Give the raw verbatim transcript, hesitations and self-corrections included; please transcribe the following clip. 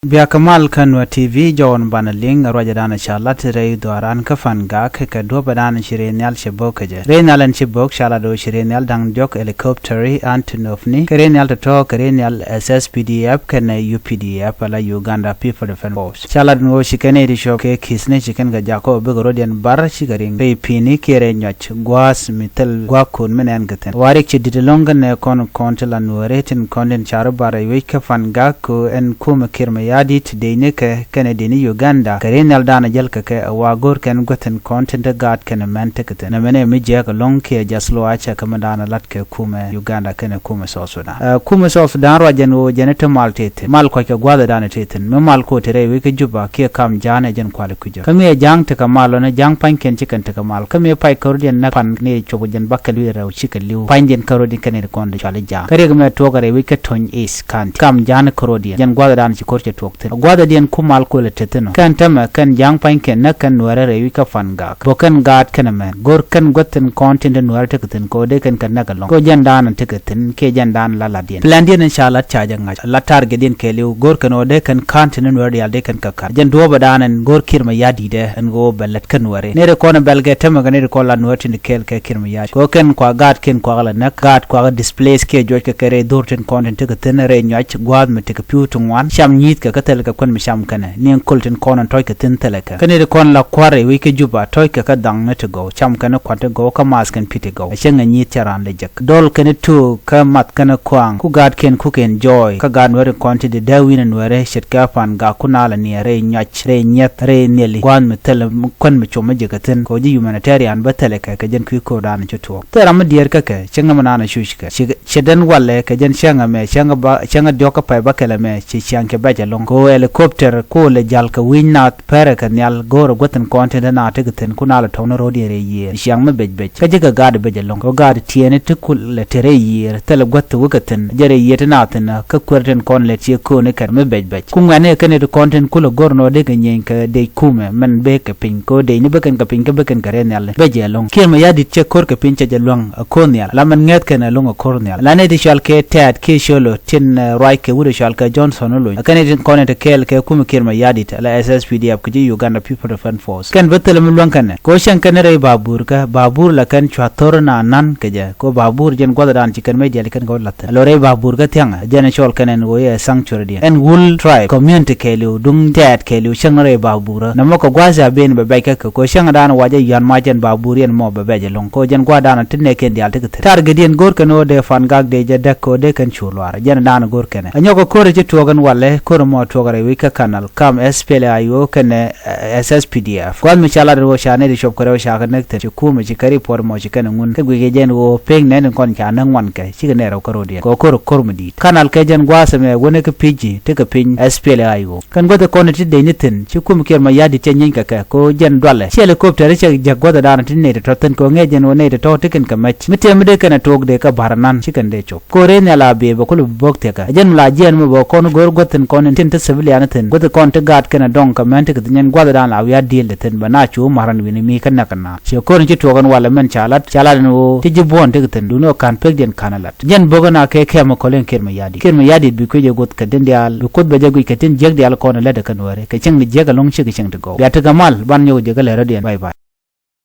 Biakä mal kä Nuer T V, jɔwän banɛ liŋ ruacɛ danɛ ca lat rɛy dhuaran kä Fangak kɛ duɔpɛ danɛ ci rɛy nhial cɛ bok kɛ jɛ. Rɛy nhial ɛn ci bok ca lat ɣöö ci rɛy nhial da̱ŋ diɔk helicopter Antonov ni kɛ rɛy nhial tɔ̱tɔ̱ kɛ rɛy nhial S S P D F kɛnɛ U P D F ala Uganda People Defense Force. Ca lat ni ɣöö ci kɛn i̱ ti cɔk kɛ ki̱thni ci kɛn kɛ jakä ɣöö bikɛ rɔ̱diɛn bar cikɛ riŋ rɛy pi̱i̱ni kiɛ rɛy nyuac gua̱a̱th mi thil gua̱a̱kun mi nɛn kɛ thi̱n. Warik ci di̱t ɛlɔ̱ŋ kɛnɛ kɔn kɔn ti la Nuääri tin kɔn tin car bar rɛy wec kä Fangak kɛ ɣöö ɛn kumɛ Kiir Mayardit dec ni kɛ kɛnɛ dec ni Uganda kɛ ri nhial danɛ jäl kɛ kɛ ɛ wa go̱r kɛn guäth tin kɔn tin te gaat kɛnɛ mɛn tekɛ thi̱n. Nɛmɛ nɛ mi jiɛk ɛlɔ̱ŋ kiɛ jath luaac cɛ kɛ mi danɛ lat kɛ kumɛ Uganda kɛnɛ kumɛ South Sudan. Ɛ, kumɛ South Sudan ruac jɛn ɣöö jɛn i̱ te mal tëë thi̱n. Mal kuackɛ gua̱a̱th ɛ danɛ tëë thi̱n. Mi mal ko̱ te rɛy wec kä Juba kiɛ kam ja̱a̱n ɛ jɛn kuali kui̱cä. Kä mi ɛ ja̱a̱ŋ tekɛ mal ɣän ɛ ja̱a̱ŋ pa̱nykiɛn ci kɛn tekɛ mal. Kä mi ɛ pac kärɔ̱diɛn näk pan ni ɛ cuɔp jɛn bakɛ lui̱ rɛw cikɛ li̱w. Pa̱nydiɛn kärɔ̱diɛn kɛn ɛ kɔn di cuali ja̱a̱ŋ. Kä riɛk mɛ tuɔɔk ɛ rɛy wec kä Tony East County. Kam ja̱a̱n kärɔ̱diɛn. Jɛn gua̱a̱th ɛ danɛ ci ko̱r cɛ tuɔɔk thi̱n. Gua̱a̱th ɛ diɛn ku mal kuël ɛ te thi̱n ɔ. Kɛn tämɛ kɛn ja̱a̱ŋ pa̱nykiɛn näk kɛn Nuäärɛ rɛy wec kä Fangak. Bä kɛn gaat kɛn ɛmɛn. Go̱r kɛn guäth tin kɔn tin te Nuäärɛ tekɛ thi̱n kɛ ɣöö dee kɛn kɛ näk ɛlɔ̱ŋ. Kɛ ɣöö jɛn danɛ tekɛ thi̱n kiɛ jɛn danɛ la latdiɛn. Plandiɛn in ca lat ca jɛ ŋa̱c. La targetdiɛn kɛɛliw go̱r kɛn ɣöö dee kɛn ka̱n tin te Nuäärɛ diaal dee kɛn kɛ ka̱n. Jɛn duɔ̱ɔ̱pɛ danɛ ɛn go̱r Kiir Mayardit ɛ ɛn ɣöö bɛ lät kä Nuäärɛ. Nɛy ti kɔn in bɛl kɛ tämɛ kɛ nɛy ti kɔn la Nuäärɛ tin kɛɛl kɛ Kiir Mayardit. Kɛ ɣöö kɛn kua gaat kɛn kuak la näk, gaat kuak displace kiɛ juɔc kɛ kɛ rɛy dho̱r tin kɔn tin tekɛ thi̱n rɛy nyuac gua̱a̱th mi tekɛ pi̱w ti ŋuan. Cam nyi̱i̱th kɛ kä thil kɛ kuän mi cam kɛnɛ. Ni in köl tin kɔn in tɔ̱c kɛ thi̱n thilɛ kɛ. Kä nɛy ti kɔn la kua̱r rɛy wec kä Juba tɔ̱c kɛ kä dhaŋni ti gɔw. Cam kɛn kuan ti gɔw kä maath kɛn pi̱ ti gɔw. A cäŋ ɛ nyi̱i̱th cɛ raan lɛ jek. Dɔl kɛn i̱ tuuk kä math kɛn i̱ kua̱a̱ŋ. Ku gaat kɛn ku kɛn jɔɔy. Kä gaat Nuäärɛ kɔn ti di dee wi̱n ɛ Nuäärɛ ce̱tkɛ Fangak ku naalɛ ni rɛy nyuac, rɛy nyieth, rɛy nhiali. Gua̱a̱th mi thilɛ kuän mi com mi jekɛ thi̱n. Kɛ ɣöö ji̱ humanitarian bä thilɛ kɛ kɛ jɛn kui̱ ko̱o̱r danɛ ci tuɔɔk. Thil ram mi diɛɛr kä kɛ, cäŋ mi naan a cuc kɛ. Ci, ci den walɛ kɛ jɛn cäŋ ɛmɛ, cäŋ ba, cäŋ diɔ̱k kä pay bä kɛl ɛmɛ, ci ciaŋ cɛ bɛc ɛlɔ̱ŋ. Kɛ ɣöö helicopter ku lɛ jal kɛ wi̱ny naath pɛrɛ kɛ nhial go̱o̱rɛ guäth tin kɔn tin te naath tekɛ thi̱n ku naalɛ tɔ̱ŋni ro̱o̱diɛn rɛy yiëër. Ciaŋ mi bec bec. Kä ji̱ kɛ gaat bec ɛlɔ̱ŋ. Kɛ ɣöö gaat tiɛɛni ti ku lɛ te rɛy yiëër. Thilɛ guäth ti wä kɛ thi̱n. Jɛ rɛy yiëër ti naath thi̱n kä kuer tin kɔn lɛ tiee kööni kɛn mi bec bec. Ku ŋuɛ̈tni kɛn ti kɔn tin kulɛ go̱r nɔ dee kɛ nyieny kɛ dec kumɛ mɛn bek kɛ piny. Kɛ ɣöö decni bä kɛn kɛ piny kä bä kɛn kɛ rɛy nhial. Bec ɛlɔ̱ŋ. Kiir Mayardit cɛ ko̱r kɛ piny cɛ jɛ luäŋ. Ɛ ko̱r nhial. La mɛn ŋäth kɛn ɛ luŋ ɛ ko̱r nhial. La nɛy ti cɔal kɛ Tɛɛt kiɛ Colo tin, eh, ruac kɛ wut ɛ cɔal kɛ Johnson Olony. Ɛ kɛn nɛy tin kɔn ɛ ti kɛɛl kɛ kumɛ Kiir Mayardit, ala S S P D F kɛ ji̱ Uganda People Defense Force. Kɛn bä thilɛ mi luäŋ kɛn ɛ. Kɛ ɣöö cäŋ kɛn rɛy babur kä, babur la kɛn cua thor na nan kɛ jɛ. Kɛ ɣöö babur jɛn gua̱th dan ci kɛn mɛ diɛl kɛn kɛ wä lath. Alo rɛy babur kä thiaŋ, jɛn cɔl kɛn ɛn ɣöö yɛ sanctuary diɛn. Ɛn wul tribe, community kɛɛliw, duŋ Tɛɛt kɛɛliw, cäŋ rɛy babur. Nɛ mɔ kɛ gua̱th ca ben bɛ bɛc kä kɛ, kɛ ɣöö cäŋ dan wa jɛ yɔ̱a̱n mac ɛn babur yɛn mɔ bɛ bɛc ɛlɔ̱ŋ. Kɛ ɣöö jɛn gua̱th dan ti nɛɛkiɛn diaal ti kɛ thi̱n. Targetdiɛn go̱r kɛn ɣöö dee Fangak dee jɛ däk kɛ ɣöö dee kɛn cu luaar. Jɛn dan go̱r kɛn ɛ. Anyɔk kɛ ko̱r ci tuɔɔk ɛn walɛ, ko̱r mɔ tuɔɔk rɛy wec kä Canal, kam S P L A I O kɛnɛ, eh, S S P D F. Gua̱th mi ca lat ɛn ɣöö ca nɛy ti cuɔp kɛ rɛw ca kɛ näk thi̱n. Ci kumɛ ci kɛ report mɔ ci kɛn ɛ ŋun. Kä guic kɛ jɛn ɣöö pek nɛn in kɔn ca näk ŋuan kɛ. Cikɛ nɛy rɛw kä ro̱diɛn. Kɛ ɣöö ko̱r, ko̱r mi di̱i̱t. Canal kɛ jɛn gua̱a̱th ɛmɛ wänɛ kä Fiji, tekɛ piny S P L A I O. Kɛn guäth kɔn ti dec ni thi̱n, ci kum Kiir Mayardit cɛ nyieeny kɛ kɛ, kɛ ɣöö jɛn dualɛ. Ci helicopter cɛ jek guäth dan ti nɛy ti tɔ̱ thi̱n, kɛ ɣöö ŋi̱eec jɛn ɣöö nɛy ti tɔ̱ ti kɛn kɛ mɛc. Mi tëë mi dee kɛn ɛ tuɔɔk dee kä ba̱r nan, ci kɛn dee cop. Kɛ ɣöö rɛy nhial a bee bɛ kulɛ bok thiɛkä. Ɛ jɛn mi la jiɛɛn mi bɛ kɔn go̱o̱r guäth thi̱n kɔn tin te civilian thi̱n. Guäth kɔn ti gaat kɛn ɛ dɔŋ kɛ mɛn ti kɛ thi̱n, jɛn gua̱th dan la wi̱i̱ a diëël ti thi̱n, bɛ na cu ma̱r ɛn wi̱ni mi kä näk kɛ na. Ciɛ ko̱r in ci tuɔɔk ɛn walɛ mɛn ca lat, ca lat ɛn ɣöö ti ji̱ buɔ̱n tekɛ thi̱n, duundɛ ɣöö ka̱n pekdiɛn ka̱n ɛ lat. Jɛn bök ɛn a kɛ kɛm ɛ kɔ̱l in Kiir Mayardit. Kiir Mayardit bi kui̱c ɛ guɔth kɛ tin diaal, bi kuoth bɛ jɛ guic kɛ tin jiäk diaal kɔn ɛ lät ɛ kä Nuääri. Kɛ cieŋ ni jiäk ɛlɔ̱ŋ cikɛ cieŋ ti gɔw. Bia tekɛ mal, ban nyɔk jɛ kä lɛr rɔ̱diɛn. Bye bye.